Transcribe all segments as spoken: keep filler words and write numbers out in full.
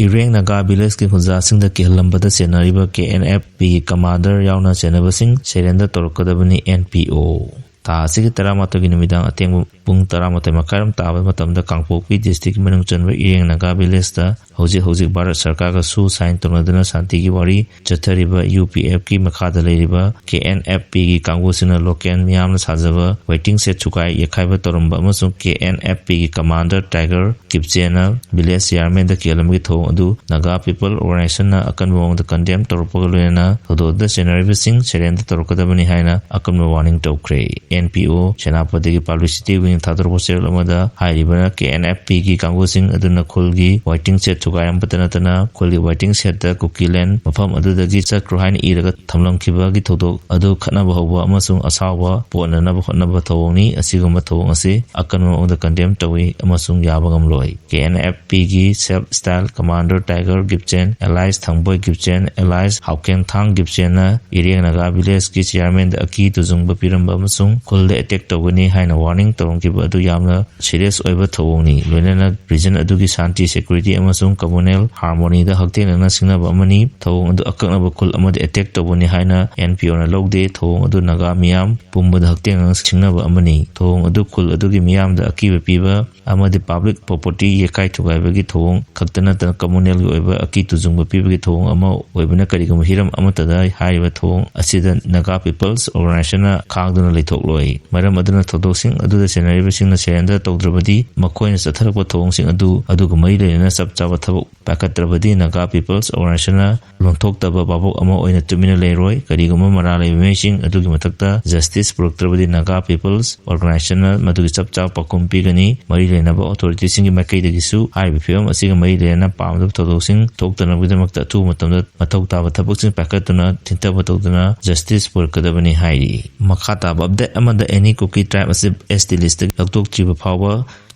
ꯏꯔꯦꯡ ꯅꯥꯒꯥ ꯚꯤꯂꯦꯖꯀꯤ ꯈꯨꯟꯖꯥꯁꯤꯡꯗ ꯀꯤꯍꯜꯂꯝꯕꯗ ꯆꯦꯟꯅꯔꯤꯕ ꯀꯦ N F ꯄꯤꯒꯤ commander ꯌꯥꯎꯅ ꯆꯦꯟꯅꯕꯁꯤꯡ surrender ꯇꯧꯔꯛꯀꯗꯕꯅꯤ N P ꯑꯣ꯫ ꯊꯥ ꯑꯁꯤꯒꯤ ꯇꯔꯥꯃꯥꯊꯣꯏꯒꯤ ꯅꯨꯃꯤꯗꯥꯡ ꯑꯊꯦꯡꯕ ꯄꯨꯡ ꯇꯔꯥꯃꯥꯊꯣꯏ ꯃꯈꯥꯏꯔꯣꯝ ꯇꯥꯕ ꯃꯇꯝꯗ ꯀꯥꯡꯄꯣꯛꯄꯤ ꯗꯤꯁꯇ꯭ꯔꯤꯛꯀꯤ ꯃꯅꯨꯡ ꯆꯟꯕ ꯏꯔꯦꯡ ꯅꯥꯒꯥ ꯚꯤꯂꯦꯖꯇ ꯍꯧꯖꯤꯛ ꯍꯧꯖꯤꯛ ꯚꯥꯔꯠ ꯁꯔꯀꯥꯔꯒ ꯁꯨ ꯁꯥꯏꯟ ꯇꯧꯅꯗꯨꯅ ꯁꯥꯟꯇꯤꯒꯤ ꯋꯥꯔꯤ ꯆꯠꯊꯔꯤꯕ ꯌꯨ ꯄꯤ ꯑꯦꯐꯀꯤ ꯃꯈꯥꯗ ꯂꯩꯔꯤꯕ ꯀꯦ ꯑꯦꯟ ꯑꯦꯐ ꯄꯤꯒꯤ ꯀꯥꯡꯕꯨꯁꯤꯡꯅ ꯂꯣꯀꯦꯜ ꯃꯤꯌꯥꯝꯅ ꯁꯥꯖꯕ ꯋꯦꯇꯤꯡ ꯁꯦꯗ ꯊꯨꯒꯥꯏ ꯌꯦꯛꯈꯥꯏꯕ ꯇꯧꯔꯝꯕ ꯑꯃꯁꯨꯡ ꯀꯦ ꯑꯦꯟ ꯑꯦꯐ ꯄꯤꯒꯤ ꯀꯃꯥꯟꯗꯔ ꯇꯥꯏꯒꯔ ꯀꯤꯞꯆꯦꯅ ꯚꯤꯂꯦꯖ ꯆꯤꯌꯥꯔꯃꯦꯟꯗ ꯀꯤꯍꯜꯂꯝꯕꯒꯤ ꯊꯧꯑꯣꯡ ꯑꯗꯨ ꯅꯥꯒꯥ ꯄꯤꯄꯜ ꯑꯣꯔꯒꯅꯥꯏꯖꯦꯁꯟꯅ ꯑꯀꯟꯕ ꯃꯑꯣꯡꯗ ꯀꯟꯗꯦꯝ ꯇꯧꯔꯛꯄꯒ ꯂꯣꯏꯅꯅ ꯊꯧꯗꯣꯛ ꯑꯗꯨꯗ ꯆꯦꯟꯅꯔꯤꯕꯁꯤꯡ ꯁꯔꯦꯟꯗꯔ ꯇꯧꯔꯛꯀꯗꯕꯅꯤ ꯍꯥꯏꯅ ꯑꯀꯟꯕ ꯋꯥꯔꯅꯤꯡ ꯇꯧꯈ꯭ꯔꯦ꯫ ꯑꯦꯟ ꯄꯤ ꯑꯣ ꯁꯦꯅꯥꯄꯇꯤꯒꯤ ꯄꯕ꯭ꯂꯤꯁꯤꯇꯤ ꯋꯤꯡꯅ ꯊꯥꯗꯣꯔꯛꯄ ꯆꯦꯔꯣꯜ ꯑꯃꯗ ꯍꯥꯏꯔꯤꯕꯅ ꯀꯦ ꯑꯦꯟ ꯑꯦꯐ ꯄꯤꯒꯤ ꯀꯥꯡꯕꯨꯁꯤꯡ ꯑꯗꯨꯅ ꯈꯨꯜꯒꯤ ꯋꯦꯇꯤꯡ ꯁꯦꯗ ꯊꯨꯒꯥꯏꯔꯝꯕꯇ ꯅꯠꯇꯅ ꯈꯨꯜꯒꯤ ꯋꯦꯇꯤꯡ ꯁꯦꯗꯇ ꯀꯨꯀꯤꯂꯦꯟ ꯃꯐꯝ ꯑꯗꯨꯗꯒꯤ ꯆꯠꯈ꯭ꯔꯣ ꯍꯥꯏꯅ ꯏꯔꯒ ꯊꯝꯂꯝꯈꯤꯕꯒꯤ ꯊꯧꯗꯣꯛ ꯑꯗꯨ ꯈꯠꯅꯕ ꯍꯧꯕ ꯑꯃꯁꯨꯡ ꯑꯁꯥꯎꯕ ꯄꯣꯛꯍꯟꯅꯕ ꯍꯣꯠꯅꯕ ꯊꯧꯑꯣꯡꯅꯤ꯫ ꯑꯁꯤꯒꯨꯝꯕ ꯊꯧꯑꯣꯡ ꯑꯁꯤ ꯑꯀꯟꯕ ꯃꯑꯣꯡꯗ ꯀꯟꯗꯦꯝ ꯇꯧꯏ ꯑꯃꯁꯨꯡ ꯌꯥꯕ ꯉꯝꯂꯣꯏ꯫ ꯀꯦ ꯑꯦꯟ ꯑꯦꯐ ꯄꯤꯒꯤ self style commander tiger Gipchen, alias Thangboi Gipchen, alias Haokenthang ꯒꯤꯞꯆꯦꯟꯅ ꯏꯔꯦꯡ ꯅꯥꯒꯥ ꯚꯤꯂꯦꯖꯀꯤ ꯆꯤꯌꯥꯔꯃꯦꯟꯗ ꯑꯀꯤ ꯇꯨꯖꯨꯡꯕ ꯄꯤꯔꯝꯕ ꯑꯃꯁꯨꯡ ꯈꯨꯜꯗ ꯑꯦꯇꯦꯛ ꯇꯧꯒꯅꯤ ꯍꯥꯏꯅ ꯋꯥꯔꯅꯤꯡ ꯇꯧꯔꯝꯈꯤꯕ ꯑꯗꯨ ꯌꯥꯝꯅ ꯁꯤꯔꯤꯌꯁ ꯑꯣꯏꯕ ꯊꯧꯑꯣꯡꯅꯤ꯫ ꯂꯣꯏꯅꯅ ꯔꯤꯖꯟ ꯑꯗꯨꯒꯤ ꯁꯥꯟꯇꯤ, ꯁꯦꯀ꯭ꯌꯨꯔꯤꯇꯤ ꯑꯃꯁꯨꯡ ꯀꯝꯃꯨꯅꯦꯜ ꯍꯥꯔꯃꯣꯅꯤꯗ ꯍꯛꯊꯦꯡꯅꯅ ꯁꯤꯡꯅꯕ ꯑꯃꯅꯤ꯫ ꯊꯧꯑꯣꯡ ꯑꯗꯨ ꯑꯀꯛꯅꯕ ꯈꯨꯜ ꯑꯃꯗ ꯑꯦꯇꯦꯛ ꯇꯧꯕꯅꯤ ꯍꯥꯏꯅ ꯑꯦꯟ ꯄꯤ ꯑꯣꯅ ꯂꯧꯗꯦ꯫ ꯊꯧꯑꯣꯡ ꯑꯗꯨ ꯅꯥꯒꯥ ꯃꯤꯌꯥꯝ ꯄꯨꯝꯕꯗ ꯍꯛꯊꯦꯡꯅꯅ ꯁꯤꯡꯅꯕ ꯑꯃꯅꯤ꯫ ꯊꯧꯑꯣꯡ ꯑꯗꯨ ꯈꯨꯜ ꯑꯗꯨꯒꯤ ꯃꯤꯌꯥꯝꯗ ꯑꯀꯤꯕ ꯄꯤꯕ ꯑꯃꯗꯤ ꯄꯕ꯭ꯂꯤꯛ ꯄ꯭ꯔꯣꯄꯔꯇꯤ ꯌꯦꯛꯈꯥꯏ ꯊꯨꯒꯥꯏꯕꯒꯤ ꯊꯧꯑꯣꯡ ꯈꯛꯇ ꯅꯠꯇꯅ ꯀꯝꯃꯨꯅꯦꯜꯒꯤ ꯑꯣꯏꯕ ꯑꯀꯤ ꯇꯨꯖꯨꯡꯕ ꯄꯤꯕꯒꯤ ꯊꯧꯑꯣꯡ ꯑꯃ ꯑꯣꯏꯕꯅ ꯀꯔꯤꯒꯨꯝꯕ ꯍꯤꯔꯝ ꯑꯃꯠꯇꯗ ꯍꯥꯏꯔꯤꯕ ꯊꯧꯑꯣꯡ ꯑꯁꯤꯗ ꯅꯥꯒꯥ ꯄꯤꯄꯜꯁ ꯑꯣꯔꯒꯅꯥꯏꯖꯦꯁꯟꯅ ꯈꯥꯡꯗꯨꯅ ꯂꯩꯊꯣꯛꯂꯣꯏ꯫ ꯃꯔꯝ ꯑꯗꯨꯅ ꯊꯧꯗꯣꯛꯁꯤꯡ ꯑꯗꯨꯗ ꯆꯦꯟꯅꯔꯤꯕꯁꯤꯡꯅ ꯁꯔꯦꯟꯗꯔ ꯇꯧꯗ꯭ꯔꯕꯗꯤ ꯃꯈꯣꯏꯅ ꯆꯠꯊꯔꯛꯄ ꯊꯧꯑꯣꯡꯁꯤꯡ ꯑꯗꯨ ꯑꯗꯨꯒ ꯃꯔꯤ ꯂꯩꯅꯅ ꯆꯞ ꯆꯥꯕ ꯊꯕꯛ ꯄꯥꯏꯈꯠꯇ꯭ꯔꯕꯗꯤ ꯅꯥꯒꯥ ꯄꯤꯄꯜꯁ ꯑꯣꯔꯒꯅꯥꯏꯖꯦꯁꯟꯅ ꯂꯣꯟꯊꯣꯛꯇꯕ ꯚꯥꯕꯣꯛ ꯑꯃ ꯑꯣꯏꯅ ꯇꯨꯃꯤꯟꯅ ꯂꯩꯔꯣꯏ꯫ ꯀꯔꯤꯒꯨꯝꯕ ꯃꯔꯥꯜ ꯂꯩꯕ ꯃꯤꯑꯣꯏꯁꯤꯡ ꯑꯗꯨꯒꯤ ꯃꯊꯛꯇ ꯖꯁꯇꯤꯁ ꯄꯨꯔꯛꯇ꯭ꯔꯕꯗꯤ ꯅꯥꯒꯥ ꯄꯤꯄꯜꯁ ꯑꯣꯔꯒꯅꯥꯏꯖꯦꯁꯟꯅ ꯃꯗꯨꯒꯤ ꯆꯞ ꯆꯥꯕ ꯄꯥꯎꯈꯨꯝ ꯄꯤꯒꯅꯤ꯫ ꯃꯔꯤ ꯂꯩꯅꯕ ꯑꯣꯊꯣꯔꯤꯇꯤꯁꯤꯡꯒꯤ ꯃꯥꯏꯀꯩꯗꯒꯤꯁꯨ ꯍꯥꯏꯔꯤꯕ ꯐꯤꯕꯝ ꯑꯁꯤꯒ ꯃꯔꯤ ꯂꯩꯅꯅ ꯄꯥꯝꯗꯕ ꯊꯧꯗꯣꯛꯁꯤꯡ ꯊꯣꯛꯇꯅꯕꯒꯤꯗꯃꯛꯇ ꯑꯊꯨꯕ ꯃꯇꯝꯗ ꯃꯊꯧ ꯇꯥꯕ ꯊꯕꯛꯁꯤꯡ ꯄꯥꯏꯈꯠꯇꯨꯅ ꯊꯤꯡꯊꯕ ꯇꯧꯗꯨꯅ ꯖꯁꯇꯤꯁ ꯄꯨꯔꯛꯀꯗꯕꯅꯤ ꯍꯥꯏꯔꯤ꯫ ꯃꯈꯥ ꯇꯥꯕ ꯑꯞꯗꯦꯠ ꯑꯃꯗ ꯑꯦꯅꯤ ꯀꯨꯀꯤ ꯇ꯭ꯔꯥꯏꯕ ꯑꯁꯤ ꯑꯦꯁ ꯇꯤ ꯂꯤꯁꯇꯒꯤ ꯂꯧꯊꯣꯛꯇ꯭ꯔꯤꯕ ꯐꯥꯎꯕ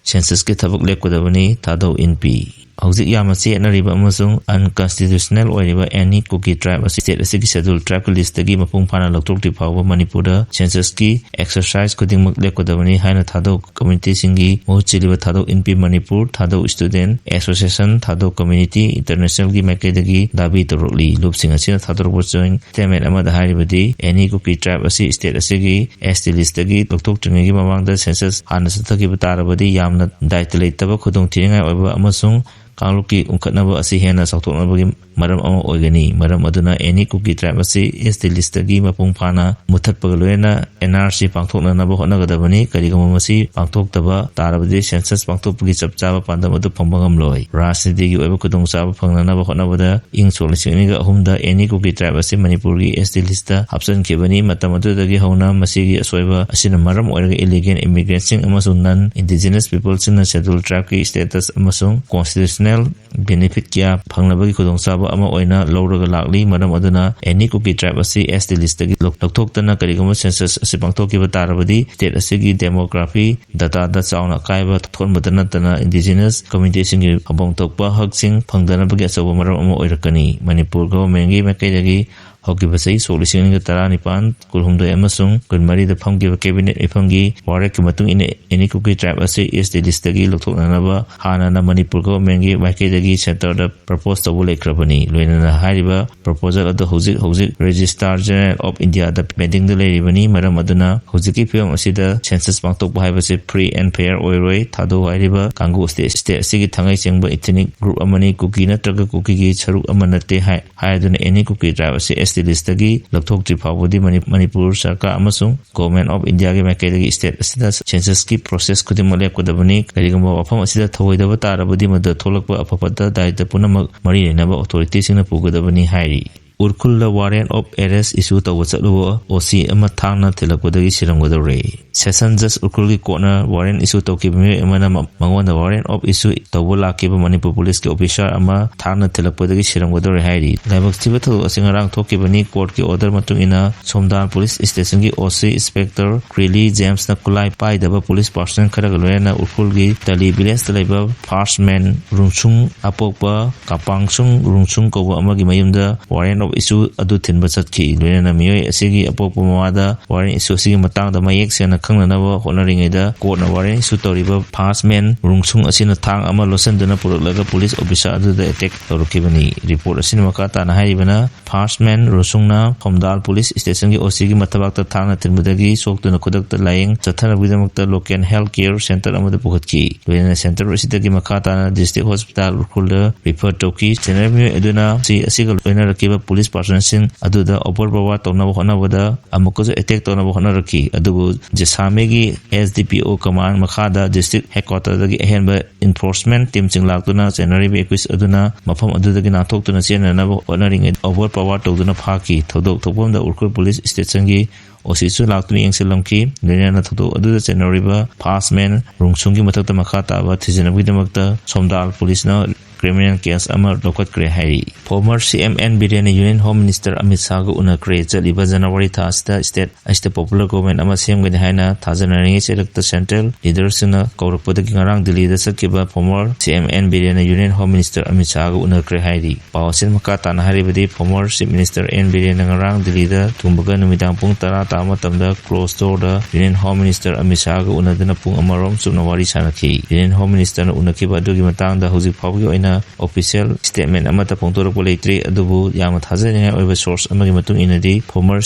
ꯁꯦꯟꯁꯁꯀꯤ ꯊꯕꯛ ꯂꯦꯞꯀꯗꯕꯅꯤ, ꯊꯥꯗꯧ ꯏꯟꯄꯤ꯫ ꯍꯧꯖꯤꯛ ꯌꯥꯝꯅ ꯆꯦꯠꯅꯔꯤꯕ ꯑꯃꯁꯨꯡ unconstitutional ꯑꯣꯏꯔꯤꯕ any Kuki tribe ꯑꯁꯤ state ꯑꯁꯤꯒꯤ schedule tribeꯀꯤ listꯇꯒꯤ ꯃꯄꯨꯡ ꯐꯥꯅ ꯂꯧꯊꯣꯛꯇ꯭ꯔꯤ ꯐꯥꯎꯕ ꯃꯅꯤꯄꯨꯔꯗ censusꯀꯤ exercise ꯈꯨꯗꯤꯡꯃꯛ ꯂꯦꯞꯀꯗꯕꯅꯤ ꯍꯥꯏꯅ ꯊꯥꯗꯧ communityꯁꯤꯡꯒꯤ ꯃꯍꯨꯠ ꯁꯤꯜꯂꯤꯕ ꯊꯥꯗꯧ INPI Manipur, ꯊꯥꯗꯧ student association, ꯊꯥꯗꯧ community internationalꯒꯤ ꯃꯥꯏꯀꯩꯗꯒꯤ ꯗꯥꯕꯤ ꯇꯧꯔꯛꯂꯤ꯫ ꯂꯨꯞꯁꯤꯡ ꯑꯁꯤꯅ ꯊꯥꯗꯣꯔꯛꯄ joint statement ꯑꯃꯗ ꯍꯥꯏꯔꯤꯕꯗꯤ, any Kuki tribe ꯑꯁꯤ state ꯑꯁꯤꯒꯤ ST listꯇꯒꯤ ꯂꯧꯊꯣꯛꯇ꯭ꯔꯤꯉꯩꯒꯤ ꯃꯃꯥꯡꯗ census ꯍꯥꯟꯅ ꯆꯠꯊꯈꯤꯕ ꯇꯥꯔꯕꯗꯤ ꯌꯥꯝꯅ ꯗꯥꯏꯇ ꯂꯩꯇꯕ, ꯈꯨꯗꯣꯡꯊꯤꯅꯤꯡꯉꯥꯏ ꯑꯣꯏꯕ ꯑꯃꯁꯨꯡ ꯀꯥꯡꯂꯨꯞꯀꯤ ꯎꯪꯈꯠꯅꯕ ꯑꯁꯤ ꯍꯦꯟꯅ ꯆꯥꯎꯊꯣꯛꯅꯕꯒꯤ ꯃꯔꯝ ꯑꯃ ꯑꯣꯏꯒꯅꯤ꯫ ꯃꯔꯝ ꯑꯗꯨꯅ any Kuki tribe ꯑꯁꯤ ST listꯇꯒꯤ ꯃꯄꯨꯡ ꯐꯥꯅ ꯃꯨꯠꯊꯠꯄꯒ ꯂꯣꯏꯅꯅ NRC ꯄꯥꯡꯊꯣꯛꯅꯅꯕ ꯍꯣꯠꯅꯒꯗꯕꯅꯤ꯫ ꯀꯔꯤꯒꯨꯝꯕ ꯃꯁꯤ ꯄꯥꯡꯊꯣꯛꯇꯕ ꯇꯥꯔꯕꯗꯤ census ꯄꯥꯡꯊꯣꯛꯄꯒꯤ ꯆꯞ ꯆꯥꯕ ꯄꯥꯟꯗꯝ ꯑꯗꯨ ꯐꯪꯕ ꯉꯝꯂꯣꯏ꯫ ꯔꯥꯖꯅꯤꯇꯤꯒꯤ ꯑꯣꯏꯕ ꯈꯨꯗꯣꯡꯆꯥꯕ ꯐꯪꯅꯅꯕ ꯍꯣꯠꯅꯕꯗ ꯏꯪ ꯁꯣꯛ ꯂꯤꯁꯤꯡ ꯑꯅꯤꯒ ꯑꯍꯨꯝꯗ any Kuki tribe ꯑꯁꯤ ꯃꯅꯤꯄꯨꯔꯒꯤ ST listꯇ ꯍꯥꯞꯆꯤꯟꯈꯤꯕꯅꯤ꯫ ꯃꯇꯝ ꯑꯗꯨꯗꯒꯤ ꯍꯧꯅ ꯃꯁꯤꯒꯤ ꯑꯁꯣꯏꯕ ꯑꯁꯤꯅ ꯃꯔꯝ ꯑꯣꯏꯔꯒ illegal immigrantꯁꯤꯡ ꯑꯃꯁꯨꯡ non indigenous peopleꯁꯤꯡꯅ schedule tribeꯀꯤ status ꯑꯃꯁꯨꯡ constitutional benefit ꯀꯌꯥ ꯐꯪꯅꯕꯒꯤ ꯈꯨꯗꯣꯡꯆꯥꯕ ꯑꯃ ꯑꯣꯏꯅ ꯂꯧꯔꯒ ꯂꯥꯛꯂꯤ꯫ ꯃꯔꯝ ꯑꯗꯨꯅ any Kuki tribe ꯑꯁꯤ ST listꯇꯒꯤ ꯂꯧ-, ꯂꯧꯊꯣꯛꯇꯅ ꯀꯔꯤꯒꯨꯝꯕ census ꯑꯁꯤ ꯄꯥꯡꯊꯣꯛꯈꯤꯕ ꯇꯥꯔꯕꯗꯤ state ꯑꯁꯤꯒꯤ demography dataꯗ ꯆꯥꯎꯅ ꯑꯀꯥꯏꯕ ꯊꯣꯛꯍꯟꯕꯗ ꯅꯠꯇꯅ indigenous communityꯁꯤꯡꯒꯤ ꯐꯪꯐꯝ ꯊꯣꯛꯄ ꯍꯛꯁꯤꯡ ꯐꯪꯗꯅꯕꯒꯤ ꯑꯆꯧꯕ ꯃꯔꯝ ꯑꯃ ꯑꯣꯏꯔꯛꯀꯅꯤ꯫ ꯃꯅꯤꯄꯨꯔ governmentꯀꯤ ꯃꯥꯏꯀꯩꯗꯒꯤ ꯍꯧꯈꯤꯕ ꯆꯍꯤ ꯁꯣꯛ ꯂꯤꯁꯤꯡ ꯑꯅꯤꯒ ꯇꯔꯥꯅꯤꯄꯥꯟ, ꯀꯨꯟꯍꯨꯝꯗꯣꯏ ꯑꯃꯁꯨꯡ ꯀꯨꯟꯃꯔꯤꯗ ꯐꯝꯈꯤꯕ cabinet ꯃꯤꯐꯝꯒꯤ ꯋꯥꯔꯦꯞꯀꯤ ꯃꯇꯨꯡ ꯏꯟꯅ any Kuki tribe ꯑꯁꯤ ST listꯇꯒꯤ ꯂꯧꯊꯣꯛꯅꯅꯕ ꯍꯥꯟꯅꯅ ꯃꯅꯤꯄꯨꯔ governmentꯀꯤ ꯃꯥꯏꯀꯩꯗꯒꯤ centreꯗ propose ꯇꯧꯕ ꯂꯩꯈ꯭ꯔꯕꯅꯤ꯫ ꯂꯣꯏꯅꯅ ꯍꯥꯏꯔꯤꯕ proposal ꯑꯗꯨ ꯍꯧꯖꯤꯛ ꯍꯧꯖꯤꯛ Registrar General of Indiaꯗ pendingꯗ ꯂꯩꯔꯤꯕꯅꯤ꯫ ꯃꯔꯝ ꯑꯗꯨꯅ ꯍꯧꯖꯤꯛꯀꯤ ꯐꯤꯕꯝ ꯑꯁꯤꯗ census ꯄꯥꯡꯊꯣꯛꯄ ꯍꯥꯏꯕꯁꯤ free and fair ꯑꯣꯏꯔꯣꯏ꯫ ꯊꯥꯗꯧ ꯍꯥꯏꯔꯤꯕ ꯀꯥꯡꯕꯨ state, state ꯑꯁꯤꯒꯤ ꯊꯥꯡꯉꯩ ꯁꯦꯡꯕ ethnic group ꯑꯃꯅꯤ꯫ ꯀꯨꯀꯤ ꯅꯠꯇ꯭ꯔꯒ ꯀꯨꯀꯤꯒꯤ ꯁꯔꯨꯛ ꯑꯃ ꯅꯠꯇꯦ ꯍꯥꯏ, ꯍꯥꯏꯗꯨꯅ any Kuki tribe ꯑꯁꯤ ST listꯇꯒꯤ ꯂꯧꯊꯣꯛꯇ꯭ꯔꯤ ꯐꯥꯎꯕꯗꯤ ꯃꯅꯤ-, ꯃꯅꯤꯄꯨꯔ ꯁꯔꯀꯥꯔ ꯑꯃꯁꯨꯡ Government of Indiaꯒꯤ ꯃꯥꯏꯀꯩꯗꯒꯤ state ꯑꯁꯤꯗ censusꯀꯤ processꯀꯤ ꯈꯨꯗꯤꯡꯃꯛ ꯂꯦꯞꯀꯗꯕꯅꯤ꯫ ꯀꯔꯤꯒꯨꯝꯕ ꯋꯥꯐꯝ ꯑꯁꯤꯗ ꯊꯧꯑꯣꯏꯗꯕ ꯇꯥꯔꯕꯗꯤ ꯃꯗꯨꯗ ꯊꯣꯛꯂꯛꯄ ꯑꯐ ꯐꯠꯇ ꯗꯥꯏꯇ ꯄꯨꯝꯅꯃꯛ ꯃꯔꯤ ꯂꯩꯅꯕ authorityꯁꯤꯡꯅ ꯄꯨꯒꯗꯕꯅꯤ ꯍꯥꯏꯔꯤ꯫ ꯎꯔꯈꯨꯜꯗ warrant of arrest issue ꯇꯧꯕ ꯆꯠꯂꯨꯕ OC ꯑꯃ ꯊꯥꯡꯅ ꯊꯤꯜꯂꯛꯄꯗꯒꯤ ꯁꯤꯔꯝꯒꯗꯧꯔꯦ꯫ Session Judge ꯎꯈ꯭ꯔꯨꯜꯒꯤ ꯀꯣꯔꯠꯅ ꯋꯥꯔꯦꯟ ꯏꯁꯨ ꯇꯧꯈꯤꯕ ꯃꯤꯑꯣꯏ ꯑꯃꯅ ꯃ-, ꯃꯉꯣꯟꯗ ꯋꯥꯔꯦꯟ ꯑꯣꯐ ꯏꯁꯨ ꯇꯧꯕ ꯂꯥꯛꯈꯤꯕ ꯃꯅꯤꯄꯨꯔ ꯄꯨꯂꯤꯁꯀꯤ ꯑꯣꯐꯤꯁꯥꯔ ꯑꯃ ꯊꯥꯡꯅ ꯊꯤꯜꯂꯛꯄꯗꯒꯤ ꯁꯤꯔꯝꯒꯗꯧꯔꯦ ꯍꯥꯏꯔꯤ꯫ ꯂꯥꯏꯕꯛ ꯊꯤꯕ ꯊꯧꯗꯣꯛ ꯑꯁꯤ ꯉꯔꯥꯡ ꯊꯣꯛꯈꯤꯕꯅꯤ꯫ ꯀꯣꯔꯠꯀꯤ ꯑꯣꯔꯗꯔ ꯃꯇꯨꯡ ꯏꯟꯅ ꯁꯣꯝꯗꯥꯜ ꯄꯨꯂꯤꯁ ꯁ꯭ꯇꯦꯁꯟꯒꯤ ꯑꯣ ꯁꯤ ꯏꯟꯁꯄꯦꯛꯇꯔ ꯀ꯭ꯔꯤꯂꯤ ꯖꯦꯝꯁꯅ ꯈꯨꯠꯂꯥꯏ ꯄꯥꯏꯗꯕ ꯄꯨꯂꯤꯁ ꯄꯥꯔꯁꯣꯅꯦꯜ ꯈꯔꯒ ꯂꯣꯏꯅꯅ ꯎꯈ꯭ꯔꯨꯜꯒꯤ ꯇꯂꯤ ꯚꯤꯂꯦꯖꯇ ꯂꯩꯕ ꯐꯥꯔꯁ ꯃꯦꯟ ꯔꯨꯡꯁꯨꯡ ꯑꯄꯣꯛꯄ ꯀꯥꯄꯥꯡꯁꯨꯡ ꯔꯨꯡꯁꯨꯡ ꯀꯧꯕ ꯑꯃꯒꯤ ꯃꯌꯨꯝꯗ ꯋꯥꯔꯦꯟ ꯑꯣꯐ ꯏꯁꯨ ꯑꯗꯨ ꯊꯤꯟꯕ ꯆꯠꯈꯤ꯫ ꯂꯣꯏꯅꯅ ꯃꯤꯑꯣꯏ ꯑꯁꯤꯒꯤ ꯑꯄꯣꯛꯄ ꯃꯃꯥꯗ ꯋꯥꯔꯦꯟ ꯏꯁꯨ ꯑꯁꯤꯒꯤ ꯃꯇꯥꯡꯗ ꯃꯌꯦꯛ ꯁꯦꯡꯅ ꯈꯪꯅꯅꯕ ꯍꯣꯠꯅꯔꯤꯉꯩꯗ ꯀꯣꯔꯠꯅ ꯋꯥꯔꯦꯟ ꯏꯁꯨ ꯇꯧꯔꯤꯕ ꯐꯥꯔꯁ ꯃꯦꯟ ꯔꯨꯡꯁꯨꯡ ꯑꯁꯤꯅ ꯊꯥꯡ ꯑꯃ ꯂꯣꯠꯁꯤꯟꯗꯨꯅ ꯄꯨꯔꯛꯂꯒ ꯄꯨꯂꯤꯁ ꯑꯣꯐꯤꯁꯥꯔ ꯑꯗꯨꯗ ꯑꯦꯇꯦꯛ ꯇꯧꯔꯛꯈꯤꯕꯅꯤ꯫ ꯔꯤꯄꯣꯔꯠ ꯑꯁꯤꯅ ꯃꯈꯥ ꯇꯥꯅ ꯍꯥꯏꯔꯤꯕꯅ, ꯐꯥꯔꯁ ꯃꯦꯟ ꯔꯨꯡꯁꯨꯡꯅ ꯊꯣꯝꯗꯥꯜ ꯄꯨꯂꯤꯁ ꯁ꯭ꯇꯦꯁꯟꯒꯤ ꯑꯣ ꯁꯤꯒꯤ ꯃꯊꯕꯥꯛꯇ ꯊꯥꯡꯅ ꯊꯤꯟꯕꯗꯒꯤ ꯁꯣꯛꯇꯨꯅ ꯈꯨꯗꯛꯇ ꯂꯥꯌꯦꯡ ꯆꯠꯊꯅꯕꯒꯤꯗꯃꯛꯇ ꯂꯣꯀꯦꯜ ꯍꯦꯜꯊ ꯀꯦꯌꯔ ꯁꯦꯟꯇꯔ ꯑꯃꯗ ꯄꯨꯈꯠꯈꯤ꯫ ꯂꯣꯏꯅꯅ ꯁꯦꯟꯇꯔ ꯑꯁꯤꯗꯒꯤ ꯃꯈꯥ ꯇꯥꯅ ꯗꯤꯁꯇ꯭ꯔꯤꯛ ꯍꯣꯁꯄꯤꯇꯥꯜ ꯎꯈ꯭ꯔꯨꯜꯗ ꯔꯤꯐꯔ ꯇꯧꯈꯤ꯫ ꯁꯦꯟꯅꯔ ꯃꯤꯑꯣꯏ ꯑꯗꯨꯅ ꯁꯤ ꯑꯁꯤꯒ ꯂꯣꯏꯅꯔꯛꯈꯤꯕ ꯄꯨꯂꯤꯁ ꯄꯥꯔꯁꯣꯅꯦꯜꯁꯤꯡ ꯑꯗꯨꯗ ꯑꯣꯚꯔ ꯄꯥꯋꯔ ꯇꯧꯅꯕ ꯍꯣꯠꯅꯕꯗ ꯑꯃꯨꯛꯀꯁꯨ ꯑꯦꯇꯦꯛ ꯇꯧꯅꯕ ꯍꯣꯠꯅꯔꯛꯈꯤ꯫ ꯑꯗꯨꯕꯨ ꯖꯦꯁꯥꯃꯦꯒꯤ ꯑꯦꯁ ꯗꯤ ꯄꯤ ꯑꯣ ꯀꯃꯥꯟ ꯃꯈꯥꯗ ꯗꯤꯁꯇ꯭ꯔꯤꯛ ꯍꯦꯗꯀ꯭ꯋꯥꯇꯔꯗꯒꯤ ꯑꯍꯦꯟꯕ ꯏꯟꯐꯣꯔꯁꯃꯦꯟ ꯇꯤꯝꯁꯤꯡ ꯂꯥꯛꯇꯨꯅ ꯆꯦꯟꯅꯔꯤꯕ ꯑꯦꯀ꯭ꯌꯨꯁ ꯑꯗꯨꯅ ꯃꯐꯝ ꯑꯗꯨꯗꯒꯤ ꯅꯥꯟꯊꯣꯛꯇꯨꯅ ꯆꯦꯟꯅꯅꯕ ꯍꯣꯠꯅꯔꯤꯉꯩꯗ ꯑꯣꯚꯔ ꯄꯥꯋꯔ ꯇꯧꯗꯨꯅ ꯐꯥꯈꯤ꯫ ꯊꯧꯗꯣꯛ ꯊꯣꯛꯐꯝꯗ ꯎꯈ꯭ꯔꯨꯜ ꯄꯨꯂꯤꯁ ꯁ꯭ꯇꯦꯁꯟꯒꯤ ꯑꯣ ꯁꯤꯁꯨ ꯂꯥꯛꯇꯨꯅ ꯌꯦꯡꯁꯤꯜꯂꯝꯈꯤ꯫ ꯂꯣꯏꯅꯅ ꯊꯧꯗꯣꯛ ꯑꯗꯨꯗ ꯆꯦꯟꯅꯔꯤꯕ ꯐꯥꯔꯁ ꯃꯦꯟ ꯔꯨꯡꯁꯨꯡꯒꯤ ꯃꯊꯛꯇ ꯃꯈꯥ ꯇꯥꯕ ꯊꯤꯖꯤꯟꯅꯕꯒꯤꯗꯃꯛꯇ ꯁꯣꯝꯗꯥꯜ ꯄꯨꯂꯤꯁꯅ ꯀ꯭ꯔꯤꯃꯤꯅꯦꯜ ꯀꯦꯁ ꯑꯃ ꯂꯧꯈꯠꯈ꯭ꯔꯦ ꯍꯥꯏꯔꯤ꯫ ꯐꯣꯔꯃꯔ ꯁꯤ ꯑꯦꯝ ꯑꯦꯟ ꯕꯤꯔꯦꯟꯅ ꯌꯨꯅꯤꯌꯟ ꯍꯣꯝ ꯃꯤꯅꯤꯁꯇꯔ ꯑꯃꯤꯠ ꯁꯥꯍꯒ ꯎꯅꯈ꯭ꯔꯦ꯫ ꯆꯠꯂꯤꯕ ꯖꯅꯋꯥꯔꯤ ꯊꯥ ꯑꯁꯤꯗ ꯁ꯭ꯇꯦꯠ ꯑꯁꯤꯗ ꯄꯣꯄꯨꯂꯔ ꯒꯣꯚꯔꯟꯃꯦꯟꯠ ꯑꯃ ꯁꯦꯝꯒꯅꯤ ꯍꯥꯏꯅ ꯊꯥꯖꯅꯔꯤꯉꯩ ꯆꯩꯔꯛꯇ ꯁꯦꯟꯇ꯭ꯔꯦꯜ ꯂꯤꯗꯔꯁꯤꯡꯅ ꯀꯧꯔꯛꯄꯗꯒꯤ ꯉꯔꯥꯡ ꯗꯤꯜꯂꯤꯗ ꯆꯠꯈꯤꯕ ꯐꯣꯔꯃꯔ ꯁꯤ ꯑꯦꯝ ꯑꯦꯟ ꯕꯤꯔꯦꯟꯅ ꯌꯨꯅꯤꯌꯟ ꯍꯣꯝ ꯃꯤꯅꯤꯁꯇꯔ ꯑꯃꯤꯠ ꯁꯥꯍꯒ ꯎꯅꯈ꯭ꯔꯦ ꯍꯥꯏꯔꯤ꯫ ꯄꯥꯎ ꯑꯁꯤꯅ ꯃꯈꯥ ꯇꯥꯅ ꯍꯥꯏꯔꯤꯕꯗꯤ, ꯐꯣꯔꯃꯔ ꯆꯤꯐ ꯃꯤꯅꯤꯁꯇꯔ ꯑꯦꯟ ꯕꯤꯔꯦꯟꯅ ꯉꯔꯥꯡ ꯗꯤꯜꯂꯤꯗ ꯊꯨꯡꯕꯒ ꯅꯨꯃꯤꯗꯥꯡ ꯄꯨꯡ ꯇꯔꯥ ꯇꯥꯕ ꯃꯇꯝꯗ ꯀ꯭ꯂꯣꯖ ꯗꯣꯔꯗ ꯌꯨꯅꯤꯌꯟ ꯍꯣꯝ ꯃꯤꯅꯤꯁꯇꯔ ꯑꯃꯤꯠ ꯁꯥꯍꯒ ꯎꯅꯗꯨꯅ ꯄꯨꯡ ꯑꯃꯔꯣꯝ ꯆꯨꯞꯅ ꯋꯥꯔꯤ ꯁꯥꯟꯅꯈꯤ꯫ ꯌꯨꯅꯤꯌꯟ ꯍꯣꯝ ꯃꯤꯅꯤꯁꯇꯔꯅ ꯎꯅꯈꯤꯕ ꯑꯗꯨꯒꯤ ꯃꯇꯥꯡꯗ ꯍꯧꯖꯤꯛ ꯐꯥꯎꯕꯒꯤ ꯑꯣꯏꯅ ꯑꯣꯐꯤꯁꯤꯌꯦꯜ ꯁ꯭ꯇꯦꯠꯃꯦꯟꯠ ꯑꯃꯠꯇ ꯐꯣꯡꯗꯣꯔꯛꯄ ꯂꯩꯇ꯭ꯔꯤ꯫ ꯑꯗꯨꯕꯨ ꯌꯥꯝꯅ ꯊꯥꯖꯅꯤꯡꯉꯥꯏ ꯑꯣꯏꯕ ꯁꯣꯔꯁ ꯑꯃꯒꯤ ꯃꯇꯨꯡ ꯏꯟꯅꯗꯤ, ꯐꯣꯔꯃꯔ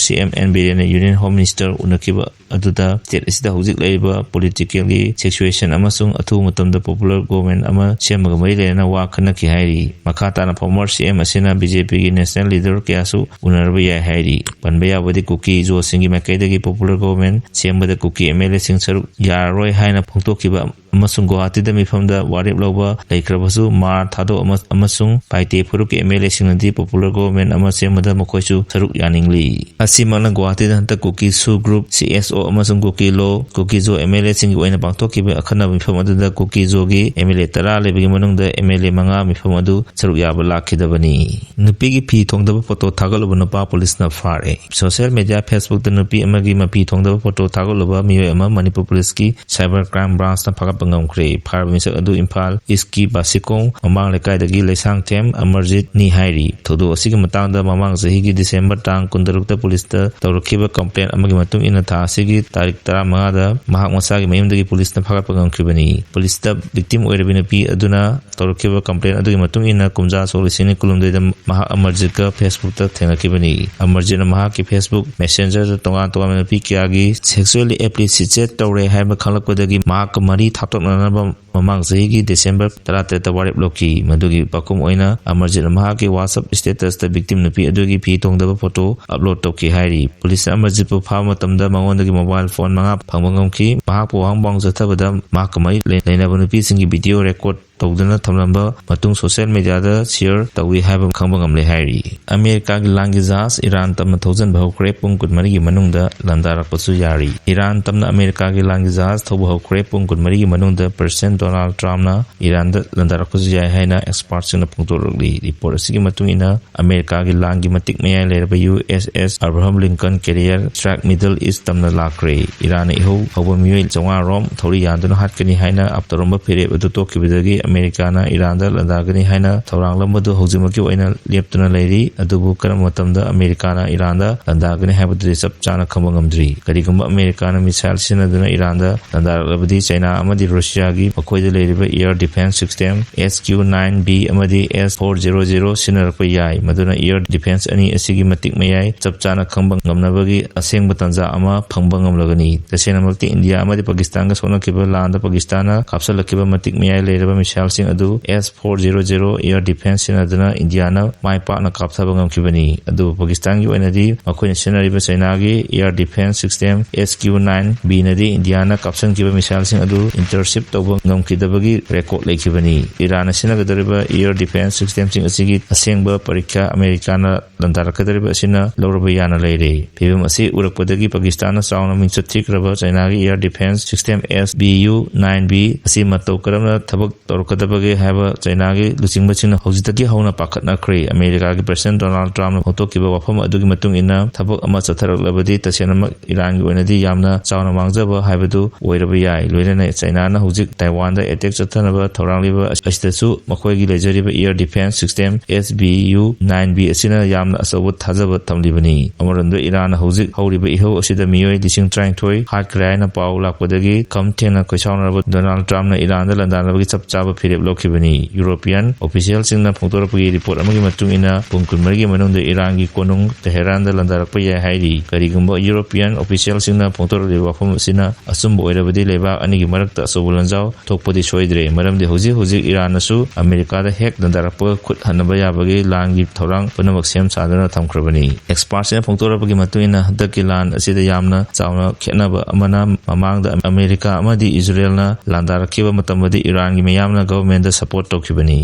ꯁꯤ ꯑꯦꯝ ꯑꯦꯟ ꯕꯤꯔꯦꯟꯅ ꯌꯨꯅꯤꯌꯟ ꯍꯣꯝ ꯃꯤꯅꯤꯁꯇꯔ ꯎꯅꯈꯤꯕ ꯑꯗꯨꯗ ꯁ꯭ꯇꯦꯠ ꯑꯁꯤꯗ ꯍꯧꯖꯤꯛ ꯂꯩꯔꯤꯕ ꯄꯣꯂꯤꯇꯤꯀꯦꯜꯒꯤ ꯁꯤꯆꯨꯋꯦꯁꯟ ꯑꯃꯁꯨꯡ ꯑꯊꯨꯕ ꯃꯇꯝꯗ ꯄꯣꯄꯨꯂꯔ ꯒꯣꯚꯔꯟꯃꯦꯟꯠ ꯑꯃ ꯁꯦꯝꯕꯒ ꯃꯔꯤ ꯂꯩꯅꯅ ꯋꯥ ꯈꯟꯅꯈꯤ ꯍꯥꯏꯔꯤ꯫ ꯃꯈꯥ ꯇꯥꯅ ꯐꯣꯔꯃꯔ ꯁꯤ ꯑꯦꯝ ꯑꯁꯤꯅ ꯕꯤ ꯖꯦ ꯄꯤꯒꯤ ꯅꯦꯁꯅꯦꯜ ꯂꯤꯗꯔ ꯀꯌꯥꯁꯨ ꯎꯅꯔꯕ ꯌꯥꯏ ꯍꯥꯏꯔꯤ꯫ ꯄꯟꯕ ꯌꯥꯕꯗꯤ, ꯀꯨꯀꯤ ꯖꯣꯁꯤꯡꯒꯤ ꯃꯥꯏꯀꯩꯗꯒꯤ ꯄꯣꯄꯨꯂꯔ ꯒꯣꯚꯔꯟꯃꯦꯟꯠ ꯁꯦꯝꯕꯗ ꯀꯨꯀꯤ ꯑꯦꯝ ꯑꯦꯜ ꯑꯦꯁꯤꯡ ꯁꯔꯨꯛ ꯌꯥꯔꯔꯣꯏ ꯍꯥꯏꯅ ꯐꯣꯡꯗꯣꯛꯈꯤꯕ ꯑꯃꯁꯨꯡ ꯒꯨꯋꯥꯍꯥꯇꯤꯗ ꯃꯤꯐꯝꯗ ꯋꯥꯔꯦꯞ ꯂꯧꯕ ꯂꯩꯈ꯭ꯔꯕꯁꯨ ꯃꯥꯔ ꯊꯥꯗꯣꯛ ꯑꯃ-, ꯑꯃꯁꯨꯡ ꯄꯥꯏꯇꯦ ꯐꯨꯔꯨꯞꯀꯤ ꯑꯦꯝ ꯑꯦꯜ ꯑꯦꯁꯤꯡꯅꯗꯤ ꯄꯣꯄꯨꯂꯔ ꯒꯣꯚꯔꯟꯃꯦꯟꯠ ꯑꯃ ꯁꯦꯝꯕꯗ ꯃꯈꯣꯏꯁꯨ ꯁꯔꯨꯛ ꯌꯥꯅꯤꯡꯂꯤ꯫ ꯑꯁꯤꯃꯛꯅ ꯒꯨꯋꯥꯍꯥꯇꯤꯗ ꯍꯟꯗꯛ ꯀꯨꯀꯤ ꯁꯨ ꯒ꯭ꯔꯨꯞ ꯁꯤ ꯑꯦꯁ ꯑꯃꯁꯨꯡ ꯀꯨꯀꯤ ꯂꯣ, ꯀꯨꯀꯤꯖꯣ ꯑꯦꯝ ꯑꯦꯜ ꯑꯦꯁꯤꯡꯒꯤ ꯑꯣꯏꯅ ꯄꯥꯡꯊꯣꯛꯈꯤꯕ ꯑꯈꯟꯅꯕ ꯃꯤꯐꯝ ꯑꯗꯨꯗ ꯀꯨꯀꯤꯖꯣꯒꯤ ꯑꯦꯝ ꯑꯦꯜ ꯑꯦ ꯇꯔꯥ ꯂꯩꯕꯒꯤ ꯃꯅꯨꯡꯗ ꯑꯦꯝ ꯑꯦꯜ ꯑꯦ ꯃꯉꯥ ꯃꯤꯐꯝ ꯑꯗꯨ ꯁꯔꯨꯛ ꯌꯥꯕ ꯂꯥꯛꯈꯤꯗꯕꯅꯤ꯫ ꯅꯨꯄꯤꯒꯤ ꯐꯤ ꯊꯣꯡꯗꯕ ꯐꯣꯇꯣ ꯊꯥꯒꯠꯂꯨꯕ ꯅꯨꯄꯥ ꯄꯨꯂꯤꯁꯅ ꯐꯥꯔꯦ꯫ ꯁꯣꯁꯤꯌꯦꯜ ꯃꯤꯗꯤꯌꯥ Facebookꯇ ꯅꯨꯄꯤ ꯑꯃꯒꯤ ꯃꯐꯤ ꯊꯣꯡꯗꯕ ꯐꯣꯇꯣ ꯊꯥꯒꯠꯂꯨꯕ ꯃꯤꯑꯣꯏ ꯑꯃ ꯃꯅꯤꯄꯨꯔ ꯄꯨꯂꯤꯁꯀꯤ Cyber Crime Branchꯅ ꯐꯥꯒꯠꯄ ꯉꯝꯈ꯭ꯔꯦ꯫ ꯐꯥꯔꯕ ꯃꯤꯁꯛ ꯑꯗꯨ ꯏꯝꯐꯥꯜ ꯏꯁꯀꯤ ꯕꯥꯁꯤꯈꯣꯡ ꯃꯃꯥꯡ ꯂꯩꯀꯥꯏꯗꯒꯤ ꯂꯩꯁꯥꯡꯊꯦꯝ ꯑꯃꯔꯖꯤꯠꯅꯤ ꯍꯥꯏꯔꯤ꯫ ꯊꯧꯗꯣꯛ ꯑꯁꯤꯒꯤ ꯃꯇꯥꯡꯗ ꯃꯃꯥꯡ ꯆꯍꯤꯒꯤ ꯗꯤꯁꯦꯝꯕꯔ ꯇꯥꯡ ꯀꯨꯟꯇꯔꯨꯛꯇ ꯄꯨꯂꯤꯁꯇ ꯇꯧꯔꯛꯈꯤꯕ ꯀꯝꯄ꯭ꯂꯦꯟ ꯑꯃꯒꯤ ꯃꯇꯨꯡ ꯏꯟꯅ ꯊꯥ ꯑꯁꯤꯒꯤ ꯇꯥꯔꯤꯛ ꯇꯔꯥꯃꯉꯥꯗ ꯃꯍꯥꯛ ꯃꯁꯥꯒꯤ ꯃꯌꯨꯝꯗꯒꯤ ꯄꯨꯂꯤꯁꯅ ꯐꯥꯒꯠꯄ ꯉꯝꯈꯤꯕꯅꯤ꯫ ꯄꯨꯂꯤꯁꯇ ꯚꯤꯛꯇꯤꯝ ꯑꯣꯏꯔꯕꯤ ꯅꯨꯄꯤ ꯑꯗꯨꯅ ꯇꯧꯔꯛꯈꯤꯕ ꯀꯝꯄ꯭ꯂꯦꯟ ꯑꯗꯨꯒꯤ ꯃꯇꯨꯡ ꯏꯟꯅ ꯀꯨꯝꯖꯥ ꯁꯣꯛ ꯂꯤꯁꯤꯡ ꯑꯅꯤ ꯀꯨꯟꯍꯨꯝꯗꯣꯏꯗ ꯃꯍꯥꯛ ꯑꯃꯔꯖꯤꯠꯀ Facebookꯇ ꯊꯦꯡꯅꯈꯤꯕꯅꯤ꯫ ꯑꯃꯔꯖꯤꯠꯅ ꯃꯍꯥꯛꯀꯤ Facebook Messengerꯗ ꯇꯣꯉꯥꯟ ꯇꯣꯉꯥꯟꯕ ꯅꯨꯄꯤ ꯀꯌꯥꯒꯤ sexually explicit ꯇꯧꯔꯦ ꯍꯥꯏꯕ ꯈꯪꯂꯛꯄꯗꯒꯤ ꯃꯍꯥꯛꯀ ꯃꯔꯤ ꯊꯥꯗꯣꯛꯅꯅꯕ ꯃꯃꯥꯡ ꯆꯍꯤꯒꯤ ꯗꯤꯁꯦꯝꯕꯔ ꯇꯔꯥꯇꯔꯦꯠꯇ ꯋꯥꯔꯦꯞ ꯂꯧꯈꯤ꯫ ꯃꯗꯨꯒꯤ ꯄꯥꯎꯈꯨꯝ ꯑꯣꯏꯅ ꯑꯃꯔꯖꯤꯠꯅ ꯃꯍꯥꯛꯀꯤ WhatsApp statusꯇ ꯚꯤꯛꯇꯤꯝ ꯅꯨꯄꯤ ꯑꯗꯨꯒꯤ ꯐꯤ ꯊꯣꯡꯗꯕ ꯐꯣꯇꯣ ꯑꯞꯂꯣꯗ ꯇꯧꯈꯤ ꯍꯥꯏꯔꯤ꯫ ꯄꯨꯂꯤꯁꯅ ꯑꯃꯔꯖꯤꯠꯄꯨ ꯐꯥꯕ ꯃꯇꯝꯗ ꯃꯉꯣꯟꯗꯒꯤ ꯃꯣꯕꯥꯏꯜ ꯐꯣꯟ ꯃꯉꯥ ꯐꯪꯕ ꯉꯝꯈꯤ꯫ ꯃꯍꯥꯛꯄꯨ ꯋꯥꯍꯪ ꯄꯥꯎꯍꯪ ꯆꯠꯊꯕꯗ ꯃꯍꯥꯛꯀ ꯃꯔꯤ ꯂꯩ-, ꯂꯩꯅꯕ ꯅꯨꯄꯤꯁꯤꯡꯒꯤ ꯚꯤꯗꯤꯑꯣ ꯔꯦꯀꯣꯔꯗ ꯇꯧꯗꯨꯅ ꯊꯝꯂꯝꯕ ꯃꯇꯨꯡ ꯁꯣꯁꯤꯌꯦꯜ ꯃꯤꯗꯤꯌꯥꯗ ꯁꯤꯌꯔ ꯇꯧꯏ ꯍꯥꯏꯕ ꯈꯪꯕ ꯉꯝꯂꯦ ꯍꯥꯏꯔꯤ꯫ ꯑꯃꯦꯔꯤꯀꯥꯒꯤ ꯂꯥꯟꯒꯤ ꯖꯍꯥꯖ ꯏꯔꯥꯟ ꯇꯝꯅ ꯊꯧꯖꯤꯟꯕ ꯍꯧꯈ꯭ꯔꯦ, ꯄꯨꯡ ꯀꯨꯟꯃꯔꯤꯒꯤ ꯃꯅꯨꯡꯗ ꯂꯥꯟꯗꯥꯔꯛꯄꯁꯨ ꯌꯥꯔꯤ꯫ ꯏꯔꯥꯟ ꯇꯝꯅ ꯑꯃꯦꯔꯤꯀꯥꯒꯤ ꯂꯥꯟꯒꯤ ꯖꯍꯥꯖ ꯊꯧꯕ ꯍꯧꯈ꯭ꯔꯦ, ꯄꯨꯡ ꯀꯨꯟꯃꯔꯤꯒꯤ ꯃꯅꯨꯡꯗ ꯄ꯭ꯔꯦꯁꯤꯗꯦꯟꯠ ꯗꯣꯅꯥꯜꯗ ꯇ꯭ꯔꯝꯞꯅ ꯏꯔꯥꯟꯗ ꯂꯥꯟꯗꯥꯔꯛꯄꯁꯨ ꯌꯥꯏ ꯍꯥꯏꯅ ꯑꯦꯛꯁꯄꯥꯔꯠꯁꯤꯡꯅ ꯐꯣꯡꯗꯣꯔꯛꯂꯤ꯫ ꯔꯤꯄꯣꯔꯠ ꯑꯁꯤꯒꯤ ꯃꯇꯨꯡ ꯏꯟꯅ, ꯑꯃꯦꯔꯤꯀꯥꯒꯤ ꯂꯥꯟꯒꯤ ꯃꯇꯤꯛ ꯃꯌꯥꯏ ꯂꯩꯔꯕ ꯌꯨ ꯑꯦꯁ ꯑꯦꯁ Abraham Lincoln career strike middle ꯏꯁ ꯇꯝꯅ ꯂꯥꯛꯈ꯭ꯔꯦ꯫ ꯏꯔꯥꯟꯅ ꯏꯍꯧ ꯍꯧꯕ ꯃꯤꯑꯣꯏ ꯆꯥꯝꯃꯉꯥ ꯔꯣꯝ ꯊꯧꯔꯤ ꯌꯥꯟꯗꯨꯅ ꯍꯥꯠꯀꯅꯤ ꯍꯥꯏꯅ ꯇꯧꯔꯝꯕ ꯐꯤꯔꯦꯞ ꯑꯗꯨ ꯇꯣꯛꯈꯤꯕꯗꯒꯤ ꯑꯃꯦꯔꯤꯀꯥꯅ ꯏꯔꯥꯟꯗ ꯂꯥꯟꯗꯥꯒꯅꯤ ꯍꯥꯏꯅ ꯊꯧꯔꯥꯡꯂꯝꯕꯗꯨ ꯍꯧꯖꯤꯛꯃꯛꯀꯤ ꯑꯣꯏꯅ ꯂꯦꯞꯇꯨꯅ ꯂꯩꯔꯤ꯫ ꯑꯗꯨꯕꯨ ꯀꯔꯝꯕ ꯃꯇꯝꯗ ꯑꯃꯦꯔꯤꯀꯥꯅ ꯏꯔꯥꯟꯗ ꯂꯥꯟꯗꯥꯒꯅꯤ ꯍꯥꯏꯕꯗꯨꯗꯤ ꯆꯞ ꯆꯥꯅ ꯈꯪꯕ ꯉꯝꯗ꯭ꯔꯤ꯫ ꯀꯔꯤꯒꯨꯝꯕ ꯑꯃꯦꯔꯤꯀꯥꯅ ꯃꯤꯁꯥꯏꯜ ꯁꯤꯖꯤꯟꯅꯗꯨꯅ ꯏꯔꯥꯟꯗ ꯂꯥꯟꯗꯥꯔꯛꯂꯕꯗꯤ, ꯆꯩꯅꯥ ꯑꯃꯗꯤ ꯔꯨꯁꯤꯌꯥꯒꯤ ꯃꯈꯣꯏꯗ ꯂꯩꯔꯤꯕ air defense system S Q nine B ꯑꯃꯗꯤ S four zero zero ꯁꯤꯖꯤꯟꯅꯔꯛꯄ ꯌꯥꯏ, ꯃꯗꯨꯅ air defense ꯑꯅꯤ ꯑꯁꯤꯒꯤ ꯃꯇꯤꯛ ꯃꯌꯥꯏ ꯆꯞ ꯆꯥꯅ ꯈꯪꯕ ꯉꯝꯅꯕꯒꯤ ꯑꯁꯦꯡꯕ ꯇꯥꯟꯖꯥ ꯑꯃ ꯐꯪꯕ ꯉꯝꯂꯒꯅꯤ꯫ ꯇꯁꯦꯡꯅꯃꯛꯇꯤ, ꯏꯟꯗꯤꯌꯥ ꯑꯃꯗꯤ ꯄꯥꯀꯤꯁꯇꯥꯟꯒ ꯁꯣꯛꯅꯈꯤꯕ ꯂꯥꯟꯗ ꯄꯥꯀꯤꯁꯇꯥꯟꯅ ꯀꯥꯞꯁꯤꯜꯂꯛꯈꯤꯕ ꯃꯇꯤꯛ ꯃꯌꯥꯏ ꯂꯩꯔꯕ ꯃꯤꯁꯥꯏꯜ missileꯁꯤꯡ ꯑꯗꯨ S four zero zero air defense ꯁꯤꯖꯤꯟꯅꯗꯨꯅ ꯏꯟꯗꯤꯌꯥꯅ ꯃꯥꯏ ꯄꯥꯛꯅ ꯀꯥꯞꯊꯕ ꯉꯝꯈꯤꯕꯅꯤ꯫ ꯑꯗꯨꯕꯨ ꯄꯥꯀꯤꯁꯇꯥꯟꯒꯤ ꯑꯣꯏꯅꯗꯤ ꯃꯈꯣꯏꯅ ꯁꯤꯖꯤꯟꯅꯔꯤꯕ ꯆꯩꯅꯥꯒꯤ air defense system S Q nine B ꯅꯗꯤ ꯏꯟꯗꯤꯌꯥꯅ ꯀꯥꯞꯁꯤꯟꯈꯤꯕ missileꯁꯤꯡ ꯑꯗꯨ intercept ꯇꯧꯕ ꯉꯝꯈꯤꯗꯕꯒꯤ record ꯂꯩꯈꯤꯕꯅꯤ꯫ ꯏꯔꯥꯟꯅ ꯁꯤꯖꯤꯟꯅꯒꯗꯧꯔꯤꯕ air defense systemꯁꯤꯡ ꯑꯁꯤꯒꯤ ꯑꯁꯦꯡꯕ ꯄꯔꯤꯈ꯭ꯌꯥ ꯑꯃꯦꯔꯤꯀꯥꯅ ꯂꯥꯟꯗꯥꯔꯛꯀꯗꯧꯔꯤꯕ ꯑꯁꯤꯅ ꯂꯧꯔꯕ ꯌꯥꯅ ꯂꯩꯔꯦ꯫ ꯐꯤꯚꯝ ꯑꯁꯤ ꯎꯔꯛꯄꯗꯒꯤ ꯄꯥꯀꯤꯁꯇꯥꯟꯅ ꯆꯥꯎꯅ ꯃꯤꯡꯆꯠ ꯊꯤꯈ꯭ꯔꯕ ꯆꯩꯅꯥꯒꯤ air defense system S B U nine B ꯑꯁꯤ ꯃꯇꯧ ꯀꯔꯝꯅ ꯊꯕꯛ ꯇꯧꯔꯛꯀꯗꯕꯒꯦ ꯍꯥꯏꯕ ꯆꯩꯅꯥꯒꯤ ꯂꯨꯆꯤꯡꯕꯁꯤꯡꯅ ꯍꯧꯖꯤꯛꯇꯒꯤ ꯍꯧꯅ ꯄꯥꯈꯠꯅꯈ꯭ꯔꯦ꯫ ꯑꯃꯦꯔꯤꯀꯥꯒꯤ President Donald Trumpꯅ ꯐꯣꯡꯗꯣꯛꯈꯤꯕ ꯋꯥꯐꯝ ꯑꯗꯨꯒꯤ ꯃꯇꯨꯡ ꯏꯟꯅ ꯊꯕꯛ ꯑꯃ ꯆꯠꯊꯔꯛꯂꯕꯗꯤ ꯇꯁꯦꯡꯅꯃꯛ ꯏꯔꯥꯟꯒꯤ ꯑꯣꯏꯅꯗꯤ ꯌꯥꯝꯅ ꯆꯥꯎꯅ ꯃꯥꯡꯖꯕ ꯍꯥꯏꯕꯗꯨ ꯑꯣꯏꯔꯕ ꯌꯥꯏ꯫ ꯂꯣꯏꯅꯅ ꯆꯩꯅꯥꯅ ꯍꯧꯖꯤꯛ ꯇꯥꯏꯋꯥꯟꯗ attack ꯆꯠꯊꯅꯕ ꯊꯧꯔꯥꯡꯂꯤꯕ ꯑꯁꯤꯗꯁꯨ ꯃꯈꯣꯏꯒꯤ ꯂꯩꯖꯔꯤꯕ air defense system S B U nine B ꯑꯁꯤꯅ ꯌꯥꯝꯅ ꯑꯆꯧꯕ ꯊꯥꯖꯕ ꯊꯝꯂꯤꯕꯅꯤ꯫ ꯑꯃꯔꯣꯝꯗ ꯏꯔꯥꯟꯅ ꯍꯧꯖꯤꯛ ꯍꯧꯔꯤꯕ ꯏꯍꯧ ꯑꯁꯤꯗ ꯃꯤꯑꯣꯏ ꯂꯤꯁꯤꯡ ꯇꯔꯥꯅꯤꯊꯣꯏ ꯍꯥꯠꯈ꯭ꯔꯦ ꯍꯥꯏꯅ ꯄꯥꯎ ꯂꯥꯛꯄꯗꯒꯤ ꯈꯝ ꯊꯦꯡꯅ ꯈꯣꯏꯁꯥꯎꯅꯔꯕ ꯗꯣꯅꯥꯜꯗ ꯇ꯭ꯔꯝꯞꯅ ꯏꯔꯥꯟꯗ ꯂꯥꯟꯗꯥꯅꯕꯒꯤ ꯆꯞ ꯆꯥꯕ ꯐꯤꯔꯦꯞ ꯂꯧꯈꯤꯕꯅꯤ꯫ European officialꯁꯤꯡꯅ ꯐꯣꯡꯗꯣꯔꯛꯄꯒꯤ report ꯑꯃꯒꯤ ꯃꯇꯨꯡ ꯏꯟꯅ ꯄꯨꯡ ꯀꯨꯟꯃꯔꯤꯒꯤ ꯃꯅꯨꯡꯗ ꯏꯔꯥꯟꯒꯤ ꯀꯣꯅꯨꯡ ꯇꯦꯍꯔꯥꯟꯗ ꯂꯥꯟꯗꯥꯔꯛꯄ ꯌꯥꯏ ꯍꯥꯏꯔꯤ꯫ ꯀꯔꯤꯒꯨꯝꯕ European officialꯁꯤꯡꯅ ꯐꯣꯡꯗꯣꯔꯛꯂꯤꯕ ꯋꯥꯐꯝ ꯑꯁꯤꯅ ꯑꯆꯨꯝꯕ ꯑꯣꯏꯔꯕꯗꯤ ꯂꯩꯕꯥꯛ ꯑꯅꯤꯒꯤ ꯃꯔꯛꯇ ꯑꯆꯧꯕ ꯂꯥꯟꯖꯥꯎ ꯊꯣꯛꯄꯗꯤ ꯁꯣꯏꯗ꯭ꯔꯦ, ꯃꯔꯝꯗꯤ ꯍꯧꯖꯤꯛ ꯍꯧꯖꯤꯛ ꯏꯔꯥꯟꯅꯁꯨ ꯑꯃꯦꯔꯤꯀꯥꯗ ꯍꯦꯛ ꯂꯥꯟꯗꯥꯔꯛꯄꯒ ꯈꯨꯠ ꯍꯟꯅꯕ ꯌꯥꯕꯒꯤ ꯂꯥꯟꯒꯤ ꯊꯧꯔꯥꯡ ꯄꯨꯝꯅꯃꯛ ꯁꯦꯝ ꯁꯥꯗꯨꯅ ꯊꯝꯈ꯭ꯔꯕꯅꯤ꯫ Expertꯁꯤꯡꯅ ꯐꯣꯡꯗꯣꯔꯛꯄꯒꯤ ꯃꯇꯨꯡ ꯏꯟꯅ ꯍꯟꯗꯛꯀꯤ ꯂꯥꯟ ꯑꯁꯤꯗ ꯌꯥꯝꯅ ꯆꯥꯎꯅ ꯈꯦꯠꯅꯕ ꯑꯃꯅ ꯃꯃꯥꯡꯗ ꯑꯃꯦꯔꯤꯀꯥ ꯑꯃꯗꯤ ꯏꯖꯔꯦꯜꯅ ꯂꯥꯟꯗꯥꯔꯛꯈꯤꯕ ꯃꯇꯝꯗꯗꯤ ꯏꯔꯥꯟꯒꯤ ꯃꯤꯌꯥꯝꯅ governmentꯗ support ꯇꯧꯈꯤꯕꯅꯤ꯫